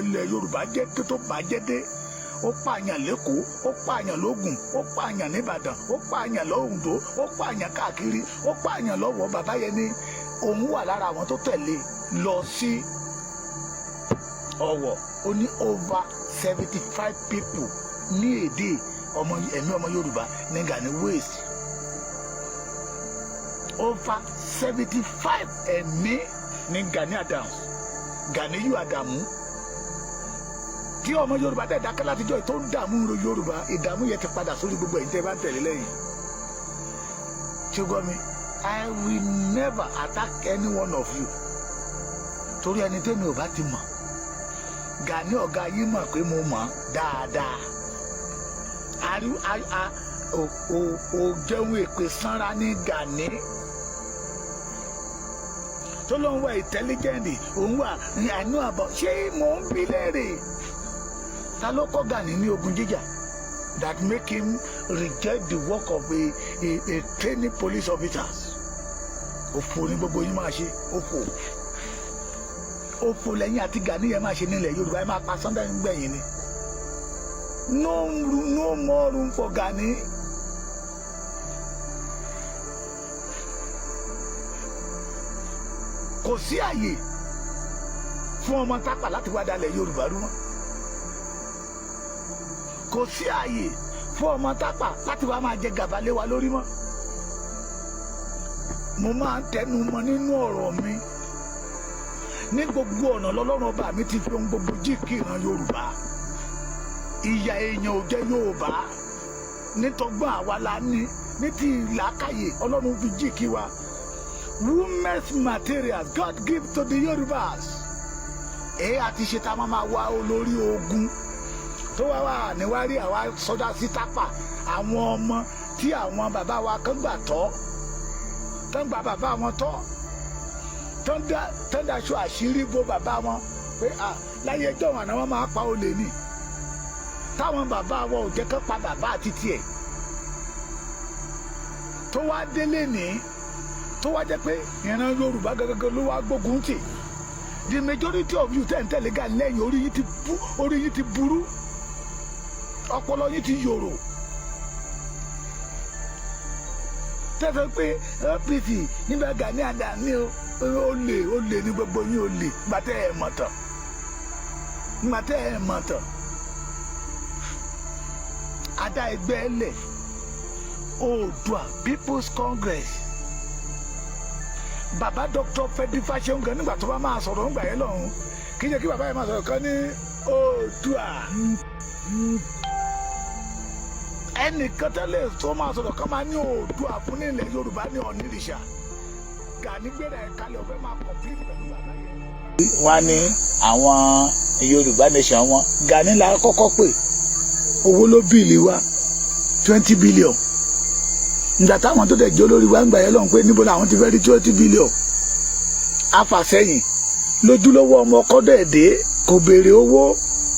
Ilẹ̀ Yorùbá jẹ́ tó bàjẹ́ dé. Ó pààyàn l'Ékòó, ó pààyàn lÓgùn, ó pààyàn nìbàdàn, ó pààyàn lÓǹdó, ó pààyàn káàkiri, ó pààyàn lọ́wọ́. Bàbá yẹn ní òun wà lára àwọn tó tẹ̀lé lọ sí Ọ̀wọ̀. Ó ní over 75 people ní èdè ọmọ ẹ̀mí ọmọ Yorùbá ní Gani waste. Over 75 ẹ̀mí ní Gani Adams, Ganiyu Adamu, tí ọmọ Yorùbá dẹ̀ dákẹ́ látijọ́ tó ń dààmú Yorùbá. Ìdààmú yẹn ti padà sórí gbogbo ẹ̀yin tẹ́ bá ń tẹ̀lé lẹ́yìn. Ṣé gbọ́ mi? I will never attack any one of you, torí ẹni tẹ́mi ò bá ti mọ̀, Gani ọ̀gá yín mọ̀ pé mo mọ̀ dáadáa. Àrí ò jẹun èpè sanra ní Gani tó ló ń wá intelligent, òun wà àánú àbọ̀. Ṣé mò ń bi léèrè, ta ló kọ́ Gani ní ogun jíjà that make him reject the work of a training police officers? Òfò ní gbogbo yín máa ṣe, òfò, òfò lẹ́yìn àti Gani yẹn máa ṣe nílẹ̀ Yorùbá. Ẹ máa pa Sunday gbẹ̀yìn ni. No, no more room for Gani. Kò sí àyè fún ọmọ tápà láti wá dalẹ̀ Yorùbá rú mọ́. Kò sí àyè fún ọmọ tápà láti wá máa jẹ gàba lé wa lórí mọ́. Mo máa ń tẹnu mọ́ nínú ọ̀rọ̀ mi ní gbogbo ọ̀nà. Lọ́lọ́run ọba mi ti fi ohun gbogbo jí kí ìran Yorùbá. Ìyà èèyàn ò jẹ́ Yorùbá nítọ́gbọ́n àwa la ní ní ti ìlàkàyè. Ọlọ́run fi jí kí wa. Women's materials God give to the Yorùbás. Èyí àti ṣe tá a máa wá olórí ogun tó wá wà níwárí àwa sọdá sí tápà, àwọn ọmọ tí àwọn bàbá wa kan gbà tọ́, tán gba bàbá wọn tọ́, tán daṣọ àṣírí bo bàbá wọn pé à láyé ẹjọ́ wọn àwọn máa pa olè ní táwọn bàbá wọn ò jẹ́ kán pa bàbá àti tiẹ̀, tó wá délé ní, tó wá jẹ́ pé ìran Yorùbá gẹ́gẹ́ ló wá gbógun tì. The majority of you tẹ̀ ń tẹ̀lé Gani lẹ́yìn, orí yín ti bú, orí yín ti burú, ọpọlọ yín ti yòrò. Tẹ́sán pé OPC nígbà Gani Adams ní olè, olè ní gbogbo yín, olè. Gbàtẹ́ ẹ̀ mọ̀ tán, gbàtẹ́ ẹ̀ mọ̀ tán, adá ẹgbẹ́ lẹ̀, Oòduà People's Congress. Bàbá Dr. Frederick Fasehun gan, nígbà tó bá máa sọ̀rọ̀ ńgbà yẹn lọ́hùn, kì í ṣe kí bàbá yẹn máa sọ̀rọ̀ kan ní Oòduà. Ẹnìkan tẹ́lẹ̀ tó máa sọ̀rọ̀ kan máa ní Oòduà fún nílẹ̀ Yorùbá ní Ọ̀nìrìṣà. Gani gbéra ẹ̀ kalẹ̀, ọ̀fẹ́ máa complete pẹ̀lú bàbá yẹn. Wọ́n á ní àwọn Yorùbá nation wọn, Gani la kọ́kọ́ pè. Owó ló bill wa, 20 billion. Ìgbà táwọn tó dẹ̀ jẹ́ olórí wa ń gbà yẹn lọ́hùn pé níbo làwọn ti fẹ́ rí 20 billion, afàsẹ́yìn lójúlówó ọmọ ọkọ dẹ̀ dé, kò béèrè owó,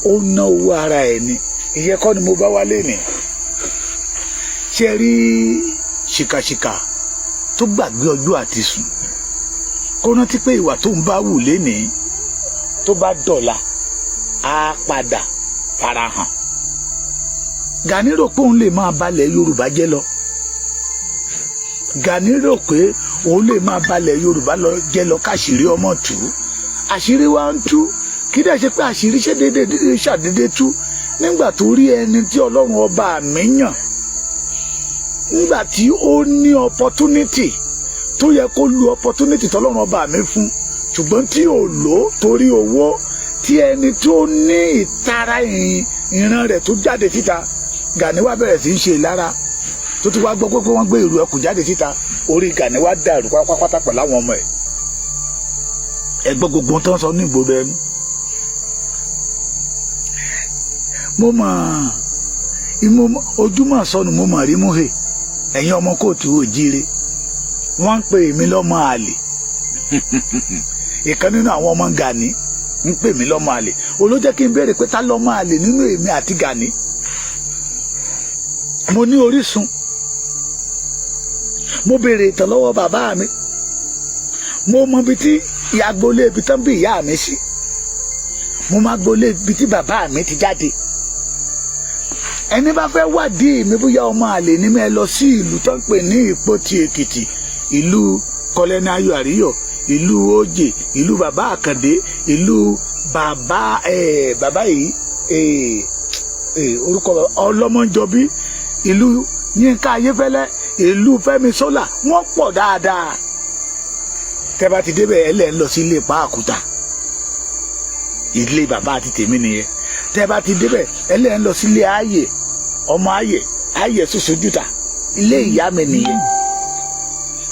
ó ná owó ara ẹ̀ ni. Ìyẹn kọ́ ni mo bá wálé ni. Ṣe rí ṣìkàṣìkà tó gbàgbé ọjọ́ àti sùn, kó rántí pé ìwà tó ń bá wù lénìí, tó bá dọ̀la, á padà farahàn. Gani rò pé òun lè máa balẹ̀ Yorùbá jẹ́ lọ. Gani rò pé òun lè máa balẹ̀ Yorùbá lọ jẹ́ lọ, káṣírí ọmọ tú. Àṣírí wa ń tú. Kí dẹ̀ ṣe pé àṣírí ṣe déédéé ṣàdédé tú nígbà tó rí ẹni tí Ọlọ́run ọba mi yàn, nígbà tí ó ní opportunity tó yẹ kó lu opportunity tọ́lọ́run ọba mi fún, ṣùgbọ́n tí ò lò torí owó, tí ẹni tó ní ìtara ìran rẹ̀ tó jáde síta. Gani wá bẹ̀rẹ̀ sí í ṣe ìlara. Tó ti wá gbọ́ pé wọ́n gbé ìlú ẹkùn jáde síta, orí Gani wá dàrú pátápátá pẹ̀lú àwọn ọmọ ẹ̀. Ẹ gbọ́ gbogbo tó ń sọ ní ìgboro ẹnu. Mo mọ̀ ojúmọ̀ sọnù, mo mọ̀ rí mú hè. Ẹ̀yin ọmọ kóòtù òjíire, wọ́n ń pè mí lọ́mọ àlè. Ìkan nínú àwọn ọmọ Gani ń pè mí lọ́mọ àlè. Olójẹ́ kí n béèrè pé ta lọ́mọ àlè nínú èmi àti Gani? Mo ní orísun. Mo béèrè ìtàn lọ́wọ́ bàbá mi. Mo mọ ibi tí agboolé ibi tán bí ìyá mi sí. Mo máa gbolé ibi tí bàbá mi ti jáde. Ẹni bá fẹ́ wádìí mi bóyá ọmọ àlè ní mi, ẹ lọ sí ìlú tó ń pè ní Ìpotì Èkìtì, ìlú Kọlẹ́ní Ayọ̀ Àríyọ̀, ìlú Òjè, ìlú bàbá Àkàndé, ìlú bàbá bàbá yìí, orúkọ Ọlọ́mọjọbí, ìlú Yínká Ayéfẹ́lẹ́, ìlú Fẹ́mi Sọ́là. Wọ́n pọ̀ dáadáa. Tẹ́ bá ti débẹ̀, ẹ lẹ́ ń lọ sí ilé Pàákúta, ilé bàbá àti tèmi nìyẹn. Tẹ́ bá ti débẹ̀, ẹ lẹ́ ń lọ sí ilé Ààyè, ọmọ Ààyè, Ààyè Sọ́sọ́júta, ilé ìyá mi nìyẹn.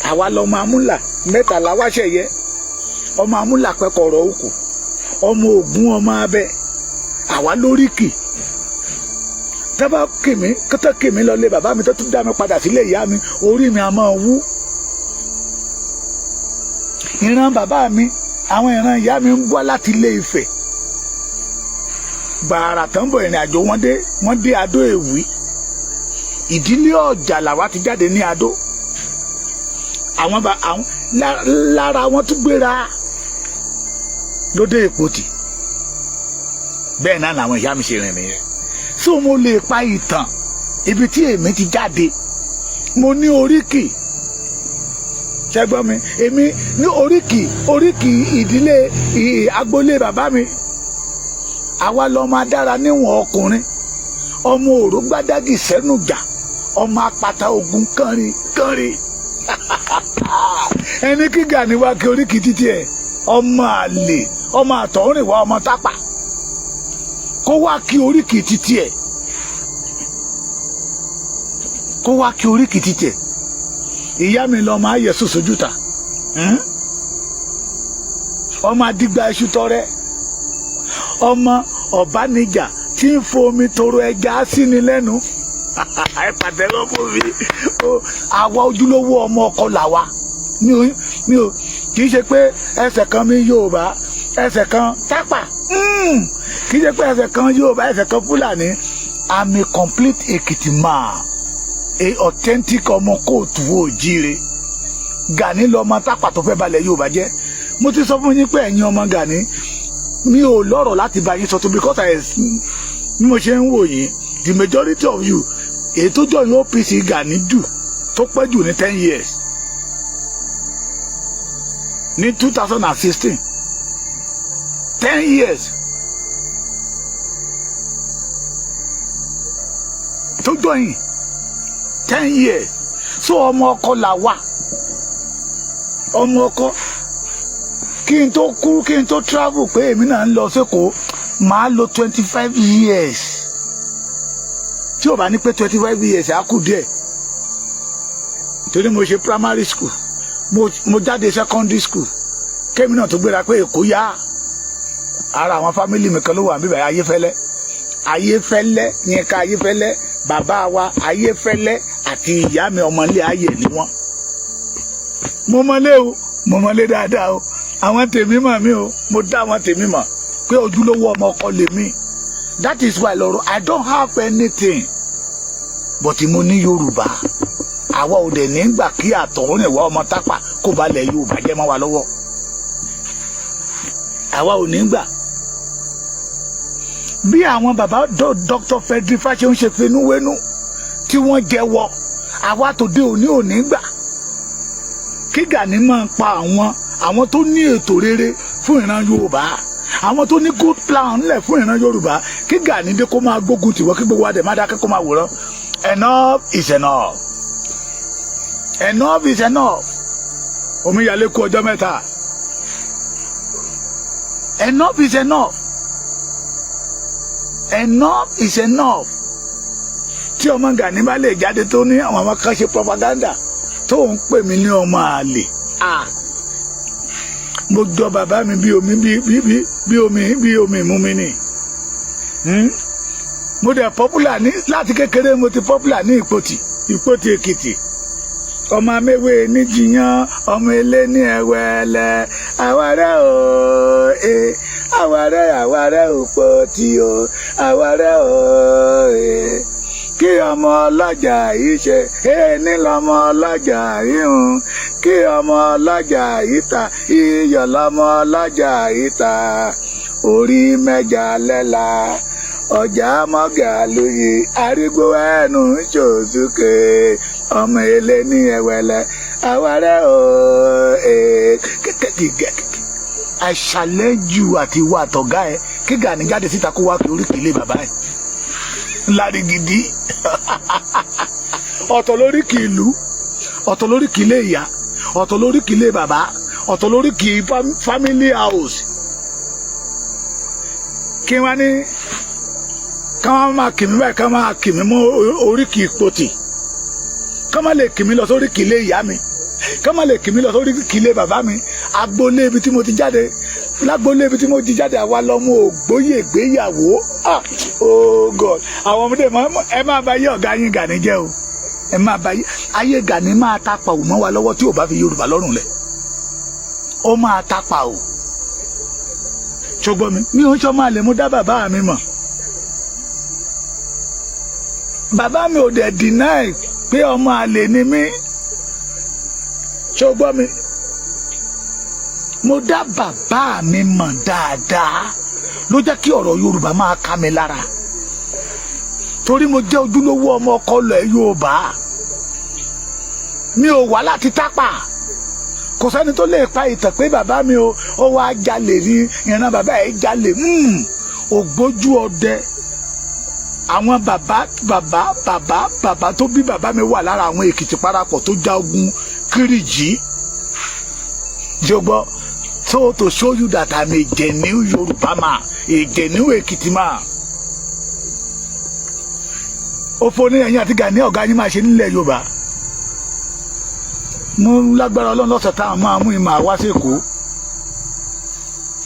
Àwa lọmọ amúlà mẹ́tàlá wáṣẹ̀yẹ, ọmọ amúlà pẹ́kọ̀rọ̀ òkú, ọmọ Ògún, ọmọ abẹ. Àwa lóríkì. Tábà kèmí kọ́tọ́ kèmí lọlé bàbá mi, tó tún dá mi padà sílé ìyá mi, orí mi á máa wú. Ìran bàbá mi, àwọn ìran ìyá mi ń bọ́ láti Ilé Ifẹ̀ gbàrà tán bọ̀. Ìrìn àjò wọn dé, wọ́n dé Adó Èwì. Ìdílé Ọ̀jà làwa ti jáde ní Adó. Àwọn bá àwọn lára wọn tún gbéra lóde Èpòtì. Bẹ́ẹ̀ náà làwọn ìyá mi ṣe rìn nìyẹn. So mo lè pa ìtàn ibi tí èmi ti jáde. Mo ní oríkì, ṣẹgbọ́n mi? Èmi ní oríkì, oríkì ìdílé, agboolé bàbá mi. Àwa lọmọ adára níwọ̀n ọkùnrin, ọmọ òró gbádágì sẹ́nu jà, ọmọ apata ogun kánrin kánrin. Ẹni kí Gani wá kí oríkì títí ẹ, ọmọ àlè, ọmọ àtọ̀húnrìnwá, ọmọ tápà, kó wá kí oríkì títí ẹ, kó wá kí oríkì títí ẹ. Ìyá mi lọmọ ayẹ sòsòjúta, ọmọ adigba iṣu tọrẹ, ọmọ ọ̀bánijà tí ń fomi toro ẹja sí ni lẹ́nu. Ẹ pàtẹ́wọ́ fún mi. Àwa ojúlówó ọmọ ọkọ làwa. Mi ò kì í ṣe pé ẹsẹ̀ kan mi Yorùbá, ẹsẹ̀ kan Tápà, kì í ṣe pé ẹsẹ̀ kan Yorùbá, ẹsẹ̀ kan Fúlàní. I'm a complete Èkìtì man, a authentic ọmọ kóòtù òjíire. Gani lọmọ Tápà tó fẹ́ balẹ̀ Yorùbá jẹ́. Mo ti sọ fún yín pé ẹ̀yin ọmọ Gani, mi ò lọ́rọ̀ láti bá yín sọ tó, because I, bí mo ṣe ń wò yín, the majority of you, èyí tó jọ yín OPC Gani jù, tó pẹ́ jù ní 10 years, ní 2016, 10 years tó join, 10 years. So ọmọ ọkọ là wà, ọmọ ọkọ. Kí n tó kú, kí n tó travel pé èmi náà ń lọ sẹ́kọ̀ọ́, màá lò 25 years. Tí ò bá ní pé 25 years, á kù díẹ̀, torí mo ṣe primary school, mo jáde secondary school, kémi náà tó gbéra pé Èkó yá. Ara àwọn family mi kan ló wà níbẹ̀, Ayéfẹ́lẹ́, Ayéfẹ́lẹ́ yẹn ká Ayéfẹ́lẹ́, bàbá wa Ayéfẹ́lẹ́ àti ìyá mi, ọmọlé ayé ni wọ́n. Mo mọlé o, mo mọlé dáadáa o. Àwọn tèmi mọ̀ mí o, mo dá àwọn tèmi mọ̀ pé ojúlówó ọmọ ọkọ lèmi. That is why lọ́rọ̀, I don't have anything, but mo ní Yorùbá. Àwa ò dẹ̀ ní gbà kí àtọ̀húnrìnwá ọmọ Tápà kó balẹ̀ Yorùbá jẹ́ mọ́ wa lọ́wọ́. Àwa ò ní gbà. Bí àwọn bàbá Dr. Frederick Fáṣẹ̀hùn ṣe finúwénú tí wọ́n jẹ́wọ́, àwa tòde òní ò ní gbà kí Gani máa pa àwọn tó ní ètò rere fún ìran Yorùbá, àwọn tó ní good plan ńlẹ̀ fún ìran Yorùbá, kí Gani dé kó máa gbógun tiwọn, kí gbogbo wa dẹ̀ má dákẹ́ kó máa wòran. Enough is enough, enough is enough. Omíyalé kú ọjọ́ mẹ́ta. Enough is enough, enough is enough. Tí ọmọ Gani bá lè jáde tó ní àwọn ọmọ kan ṣe propaganda tó ń pè mí ní ọmọ àlè, ah, mo jọ bàbá mi bí omi, bí bí bí bí omi, bí omi mú mi ni. Mo dẹ̀ popular ní láti kékeré. Mo ti popular ní Ìpotì, Ìpotì Èkìtì. Ọmọ améwé níjìyàn, ọmọ ilé ní ẹwẹlẹ, àwárẹ o e, àwárẹ, àwárẹ Ìpotì o, àwárẹ o e. Kí ọmọ ọlọ́jà yìí ṣe é lọmọ ọlọ́jà yìí hùn, kí ọmọ ọlọ́jà yìí ta iyọ̀ lọmọ ọlọ́jà yìí ta. Orí mẹ́ja lẹ́la ọjà mọ́gà lóye arígbó ẹnu ṣòṣùkè ọmọ ilé ní ẹwẹlẹ àwárẹ̀ o. Kẹ́kẹ́ I challenge you àti ìwà àtọ̀gá ẹ, kí Gani jáde síta kó wá fi oríkì ilé bàbá ẹ lárigidi. Ọ̀tọ̀ lóríkì ìlú, ọ̀tọ̀ lóríkì ilé ìyá, ọ̀tọ̀ lóríkì ilé bàbá, ọ̀tọ̀ lóríkì family house. Kí wọ́n ní ká wọ́n máa kì mí báyìí, ká máa kì mí mọ́ oríkì ìpòtì, ká má lè kì mí lọ sóríkì ilé ìyá mi, ká má lè kì mí lọ sóríkì ilé bàbá mi. Agboolé ibi tí mo ti jáde, lágboolé ibi tí mo ti jáde, àwa lọmọ ògbóyè gbéyàwó. Ah, oh God, àwọn ọmọdé, ẹ máa bá yé ọ̀gá yín Gani jẹ́ o. Ẹ máa bá yé ayé Gani máa tapa ò mọ́ wa lọ́wọ́ tí ò bá fi Yorùbá lọ́rùn lẹ̀. Ó máa tapa o. Ṣùgbọ́n mi ò ń sọ máa lè mú dá bàbá mi mọ̀. Bàbá mi ò dẹ̀ deny pé ọmọ àlè ni mí. Ṣùgbọ́n mi, mo dá bàbá mi mọ̀ dáadáa, ló jẹ́ kí ọ̀rọ̀ Yorùbá máa ká mi lára, torí mo jẹ́ ojúlówó ọmọ ọkọ lẹ̀ Yorùbá. Mi ò wá láti tápà. Kò sẹ́ni tó lè pa ìtàn pé bàbá mi o, ó wá jalè ní ìran bàbá ẹ̀ jalè. Ògbójú ọdẹ àwọn bàbá bàbá bàbá bàbá tó bí bàbá mi wà lára àwọn Èkìtì parapọ̀ tó já ogun Kírìjí. Jọgbọ́, so to show you that I'm a genuine Yorùbá man, a genuine Èkìtì man. Ó fún ní ẹ̀yìn àti Gani ọ̀gá yín máa ṣe nílẹ̀ Yorùbá. Mo lágbára Ọlọ́run, lọ́sẹ̀ táwọn máa mú ìmọ̀ àwá sí Èkó.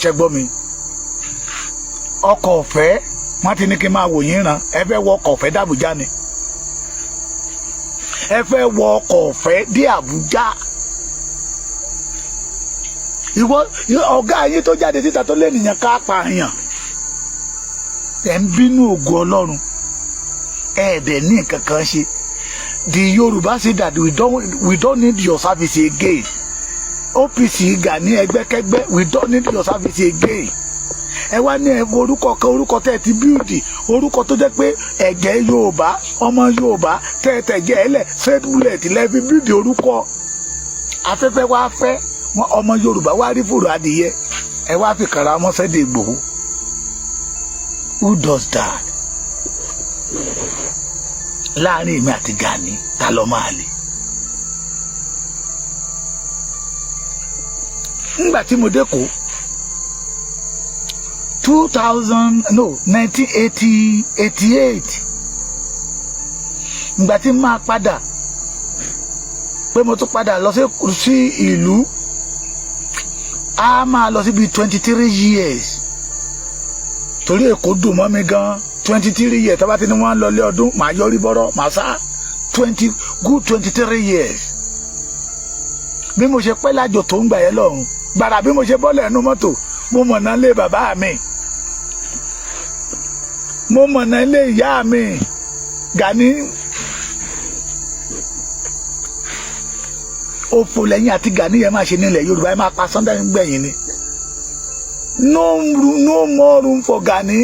Ṣẹgbọ́n mi, ọkọ̀ ọ̀fẹ́ wọ́n ti ní kí n máa wò yín ràn. Ẹ fẹ́ wọ ọkọ̀ ọ̀fẹ́ dàbújá ni? Ẹ fẹ́ wọ ọkọ̀ ọ̀fẹ́ dé Àbújá? Ìwọ ọ̀gá yín tó jáde síta tó lẹ́nìyàn ká pààyàn, ẹ̀ ń bínú ògo Ọlọ́run. Ẹ̀ dẹ̀ ní nǹkan kan ṣe. The Yorùbá say that we don't need your service again. OPC, Gani, ẹgbẹ́kẹ́gbẹ́, we don't need your service again. Ẹ wá ní ẹ orúkọ kan, orúkọ tẹ́ ẹ ti build, orúkọ tó jẹ́ pé ẹ̀jẹ̀ Yorùbá, ọmọ Yorùbá tẹ́ ẹ tẹ̀jẹ̀ ẹ lẹ̀, straight bullet lẹ́ fi build orúkọ. Afẹ́fẹ́ wá fẹ́ ọmọ Yorùbá wá rí fòrò adìyẹ, ẹ wá fi kàrà ọmọ Sunday Igboho. Who does that? Láàrin èmi àti Gani, ta ló máa lè? Ńgbà tí mo dẹ́kọ̀ọ́, 2000, no, 1980 88, ìgbà tí máa padà, pé mo tún padà lọ sí ìlú, a máa lọ síbi 23 years, torí Èkó dùn mọ́ mi gan. 23 years, tó bá ti ní wọ́n lọ lé ọdún, màá yọrí bọ́rọ́, màá sá 20, good 23 years. Bí mo ṣe pẹ́ lájò tó ń gbà yẹn lọ́hùn gbàrà, bí mo ṣe bọ́lẹ̀ ẹnu mọ́tò, mo mọ̀nà lé bàbá mi, mo mọ̀nà ilé ìyá mi. Gani, òfò lẹ́yìn àti Gani yẹn máa ṣe nílẹ̀ Yorùbá. Ẹ máa pa Sunday gbẹ̀yìn ni. No, no more room for Gani.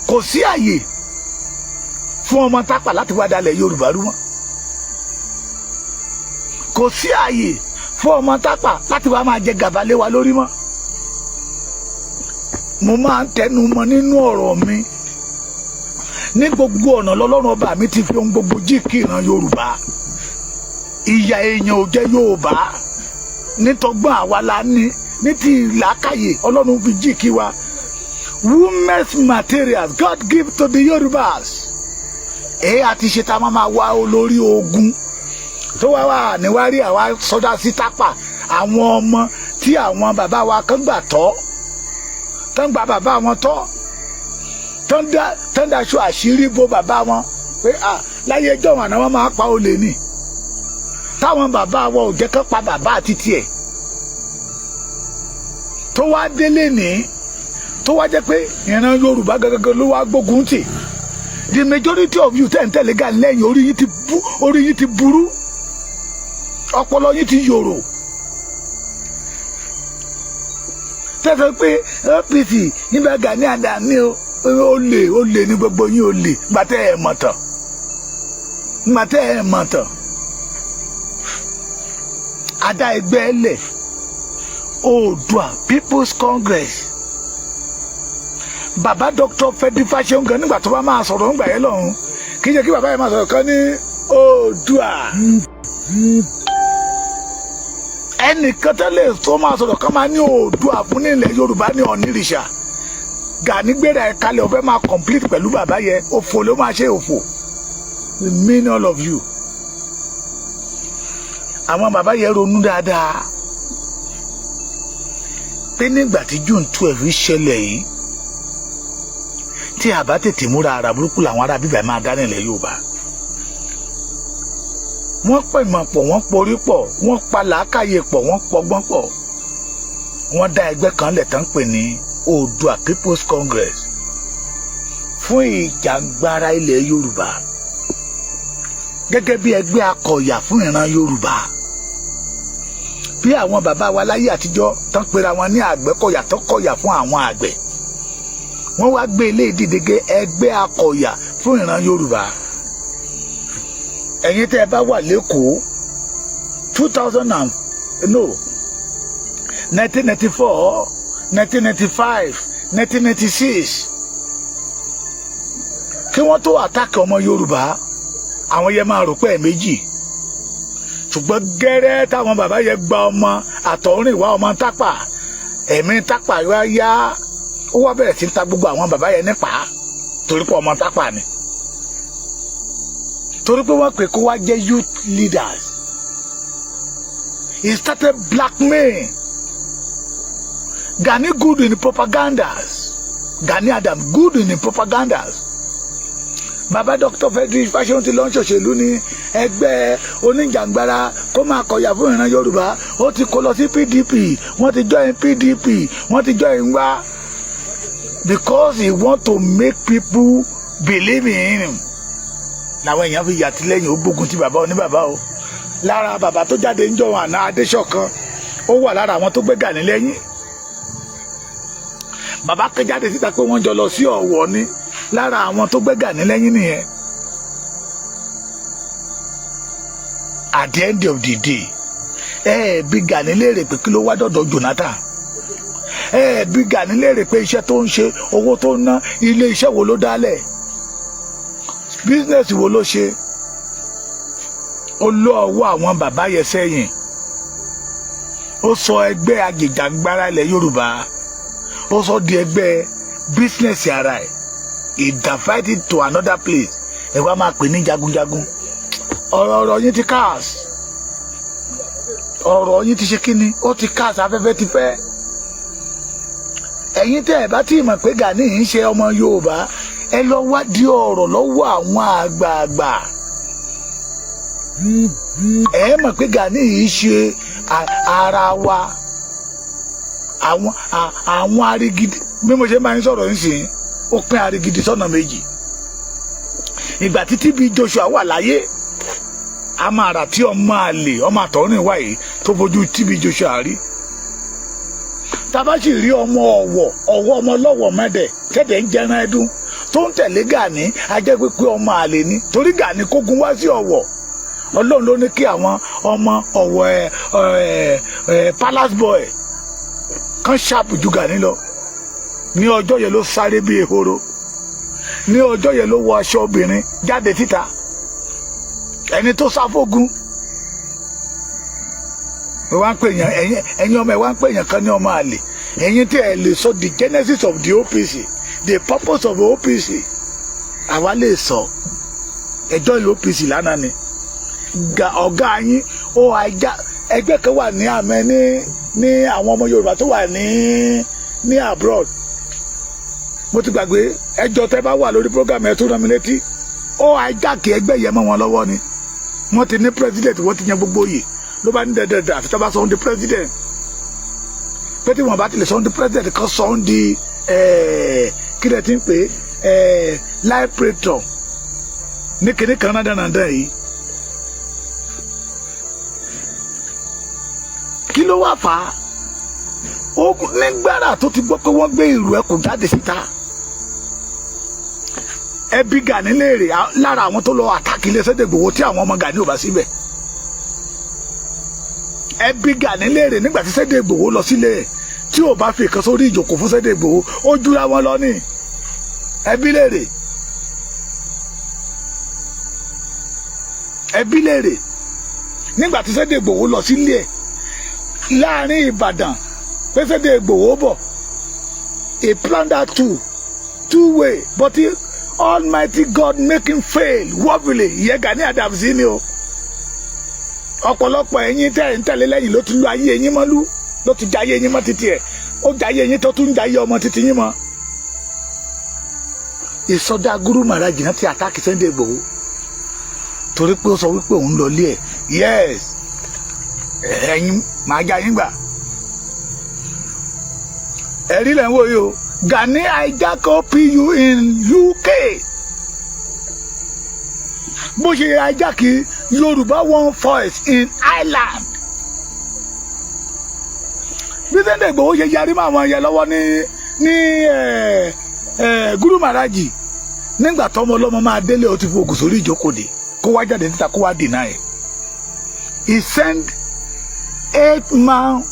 Kò sí àyè fún ọmọ tápà láti wá dalẹ̀ Yorùbá rú mọ́. Kò sí àyè fún ọmọ tápà láti wá máa jẹ gàba lé wa lórí mọ́. Mo máa ń tẹnu mọ́ nínú ọ̀rọ̀ mi ní gbogbo ọ̀nà. Lọ́lọ́run ọba mi ti fi ohun gbogbo jí kí ìran Yorùbá. Ìyà èèyàn ò jẹ́ Yorùbá nítọ́gbọ́n, àwa la ní ní ti ìlàkàyè. Ọlọ́run fi jí kí wa. Women's materials God give to the Yorùbás. Èyí àti ṣe tá a máa wá olórí ogun tó wá wà níwárí àwa sọdá sí tápà, àwọn ọmọ tí àwọn bàbá wa kan gbà tọ́, tán gba bàbá wọn tọ́, tán daṣọ àṣírí bo bàbá wọn pé láyé ẹjọ́ wọn àná wọn máa pa olè ní táwọn bàbá wọn ò jẹ́ kán pa bàbá àti tiẹ̀, tó wá délé ní, tó wá jẹ́ pé ìran Yorùbá gangan ló wá gbógun tì. The majority of you tẹ́ ń tẹ̀lé Gani lẹ́yìn, orí yín ti bú, orí yín ti burú. Ọpọlọ yín ti yòrò. Tẹ́sán pé OPC nígbà Gani Adams ní o, olè, olè ní gbogbo yín, olè. Gbàtẹ́ ẹ̀ mọ̀ tán, gbàtẹ́ ẹ̀ mọ̀ tán, adá ẹgbẹ́ lẹ̀, Oòduà People's Congress. Bàbá Dr. Frederick Fasehun gan, nígbà tó bá máa sọ̀rọ̀ ńgbà yẹn lọ́hùn, kì í ṣe kí bàbá yẹn máa sọ̀rọ̀ kan ní Oòduà. Ẹnìkan tẹ́lẹ̀ tó máa sọ̀rọ̀ kan máa ní Oòduà fún nílẹ̀ Yorùbá ní Ọ̀nìrìṣà. Gani gbéra ẹ̀ kalẹ̀, ó fẹ́ máa compete pẹ̀lú bàbá yẹn. Òfò ló máa ṣe, òfò. We mean all of you. Àwọn bàbá yẹn ronú dáadáa pé nígbà tí June 12 ṣẹlẹ̀ yìí, tí a bá tètè múra, ara burúkú làwọn ará bíbá máa dá nílẹ̀ Yorùbá. Wọ́n pẹ̀mọ̀ pọ̀, wọ́n porí pọ̀, wọ́n pa làákàyè pọ̀, wọ́n pọgbọ́n pọ̀. Wọ́n dá ẹgbẹ́ kan lẹ̀ tán pè ní Oòduà People's Congress fún ìjàngbara ilẹ̀ Yorùbá, gẹ́gẹ́ bí ẹgbẹ́ akọ̀yà fún ìran Yorùbá, bí àwọn bàbá wa láyé àtijọ́ tán pera wọn ní Àgbẹ̀kọ̀yà, tó kọ̀yà fún àwọn àgbẹ̀. Wọ́n wá gbé ilé ìdídege ẹgbẹ́ akọ̀yà fún ìran Yorùbá. Ẹ̀yin tẹ́ ẹ bá wà lẹ́kọ̀ọ́, two thousand and no 1994, 1995, 1996, kí wọ́n tó attack ọmọ Yorùbá, àwọn yẹn máa rò pé ẹ̀ méjì. Ṣùgbọ́n gẹ́rẹ́ táwọn bàbá yẹn gba ọmọ àtọ̀húnrìnwá, ọmọ Tápà, ẹ̀mí Tápà wá yá, ó wá bẹ̀rẹ̀ sí ń ta gbogbo àwọn bàbá yẹn nípa, torí pé ọmọ Tápà ni, torí pé wọ́n pè kó wá jẹ́ youth leaders. He started blackmail. Gani good in propagandas. Gani Adam good in propagandas. Bàbá Dr. Frederick Fasehun ti lọ ń ṣòṣèlú ní ẹgbẹ́ oníjàngbara kó máa kọ̀yà fún ìran Yorùbá. Ó ti kó lọ sí PDP, wọ́n ti join PDP, wọ́n ti join wá, because he want to make people believe in him. Làwọn èèyàn fi yàtìlẹ́yìn. Ó gbógun ti bàbá oníbàbá o. Lára bàbá tó jáde ń jọ àná, Adéṣọ̀kan, ó wà lára àwọn tó gbé Gani lẹ́yìn. Bàbá kan jáde síta pé wọ́n jọ lọ sí Ọ̀wọ̀ ni. Lára àwọn tó gbé Gani lẹ́yìn nìyẹn. At the end of the day, ẹ ẹ bí Gani léèrè pé kí ló wá dọ̀dọ̀ Jonathan. Ẹ ẹ bí Gani léèrè pé iṣẹ́ tó ń ṣe, owó tó ń ná, ilé iṣẹ́ wo ló dálẹ̀, business wo ló ṣe. Ó lọ ọwọ́ àwọn bàbá yẹn sẹ́yìn. Ó sọ ẹgbẹ́ ajìjàgbara ilẹ̀ Yorùbá, ó sọ di ẹgbẹ́ business ara ẹ̀. He diverted to another place. Ẹ wá máa pè ní jagunjagun. Ọ̀rọ̀ yín ti cast, ọ̀rọ̀ yín ti ṣe kíni, ó ti cast, afẹ́fẹ́ ti fẹ́. Ẹ̀yin tẹ́ ẹ̀ bá tí ì mọ̀ pé Gani ń ṣe ọmọ Yorùbá, ẹ lọ wádìí ọ̀rọ̀ lọ́wọ́ àwọn àgbààgbà. Ẹ mọ̀ pé Gani yìí ṣe ara wa. Àwọn arigidi, bí mo ṣe máa ń sọ̀rọ̀ nísìnyí, ó pín arigidi sọ́nà méjì. Ìgbà títí bí Joshua wà láyé, a máa rà tí ọmọ àlè, ọmọ àtọ̀rìn wà yìí tó fojú TB Joshua rí. Tábà sì rí ọmọ Ọ̀wọ̀, Ọ̀wọ̀, ọmọ lọ́wọ̀ mẹ́dẹ̀ tẹ́tẹ̀ ń jẹran ẹdún tó ń tẹ̀lé Gani, a jẹ́ pé ọmọ àlè ni, torí Gani kógun wá sí Ọ̀wọ̀. Ọlọ́run ló ní kí àwọn ọmọ Ọ̀wọ̀ ẹ ẹ ẹ palace boy kan ṣáàpù ju Gani lọ. Ní ọjọ́ yẹn ló sáré bí ehoro, ní ọjọ́ yẹn ló wọ aṣọ obìnrin jáde síta. Ẹni tó sá fógun, ẹ wá ń pè yàn, ẹ̀yin ọmọ, ẹ wá ń pè yàn kan ní ọmọ àlè. Ẹ̀yin tí ẹ lè sọ the genesis of the OPC, the purpose of the OPC, àwa lè sọ. Ẹjọ́ ìlú OPC lánàá ni ọ̀gá yín ó ajá. Ẹgbẹ́ kan wà ní àmẹ́ ní àwọn ọmọ Yorùbá tó wà ní abroad, mo ti gbàgbé. Ẹjọ́ tẹ́ bá wà lórí program, ẹ tó rán mi létí. Ó hijack ẹgbẹ́ yẹn mọ́ wọn lọ́wọ́ ni. Wọ́n ti ní president, wọ́n ti yan gbogbo yìí, ló bá ní dẹ̀dẹ̀dẹ̀, àfi tó bá sọ ọ́n di president, pé tí wọ́n bá ti lè sọ ọ́n di president kan, sọ ọ́n di kí lè ti ń pè é, life patron ní kíní kan náà dandan yìí. Ló wá fà á? Nígbàrà tó ti gbọ́ pé wọ́n gbé ìrù ẹkùn jáde síta, ẹbí Gani léèrè lára àwọn tó lọ attack ilé Sunday Igboho tí àwọn ọmọ Gani ò bá síbẹ̀. Ẹbí Gani léèrè nígbà tí Sunday Igboho lọ sílé ẹ̀, tí ò bá fi ìkan sórí ìjòkó fún Sunday Igboho, ó júra wọn lọ ní. Ẹbí léèrè, ẹbí léèrè nígbà tí Sunday Igboho lọ sílé ẹ̀ láàrin Ìbàdàn pé Sunday Igboho bọ̀. He planned that two way, but he, Almighty God make him fail woefully. Ìyẹn Gani Adams ni o. Ọ̀pọ̀lọpọ̀ ẹ̀yin tẹ́ ẹ̀ ń tẹ̀lé lẹ́yìn ló ti lu ayé ẹ̀yin mọ́lú, ló ti jayé ẹ̀yin mọ́ títí ẹ̀, ó jayé ẹ̀yin tó tún jayé ọmọ títí yín mọ́. Ìsọdá Guru Maharaj náà ti attack Sunday Igboho torí pé ó sọ wípé òun lọ lé ẹ̀. Yes, ẹ̀yin màá já yín gbà. Ẹ̀rí lẹ́ ń wò yìí o. Gani hijack OPU in UK, bó ṣe hijack Yorùbá One Voice in Ireland, bí Sunday Igboho ṣe yarí mọ́ àwọn yẹn lọ́wọ́ ní Guru Maharaj. Nígbà tọmọ ọlọ́mọ máa délé, ó ti fi oògùn sórí ìjókòó de, kó wá jáde níta, kó wá deny. He send eight man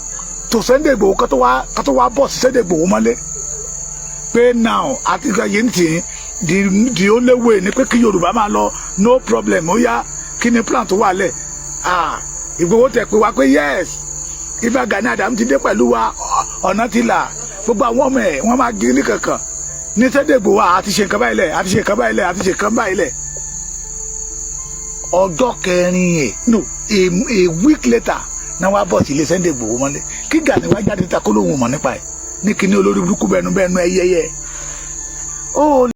to Sunday Igboho kó tó wá bọ̀ sí Sunday Igboho mọ́lé pé now àti yìí ń tì í, the only way ni pé kí Yorùbá máa lọ, no problem. Ó yá, kí ni plan tó wà lẹ̀? Ah, Ìgbòho tẹ̀ pé wá pé yes, Ìbà Gani Adams ti dé pẹ̀lú wa, ọ̀nà ti là, gbogbo àwọn ọmọ ẹ̀ wọ́n máa gírí kankan ní Sunday Igboho, àti ṣe nǹkan báyìí lẹ̀, àti ṣe nǹkan báyìí lẹ̀, àti ṣe nǹkan báyìí lẹ̀. Ọjọ́ kẹrin ẹ̀, no, a week later náà wá bọ̀ sí ilé Sunday Igboho mọ́lé. Kí Gani wá jáde ta kó lóun mọ̀ nípa ẹ̀ ní kíní olórí burúkú bẹnu bẹnu ẹyẹyẹ ó.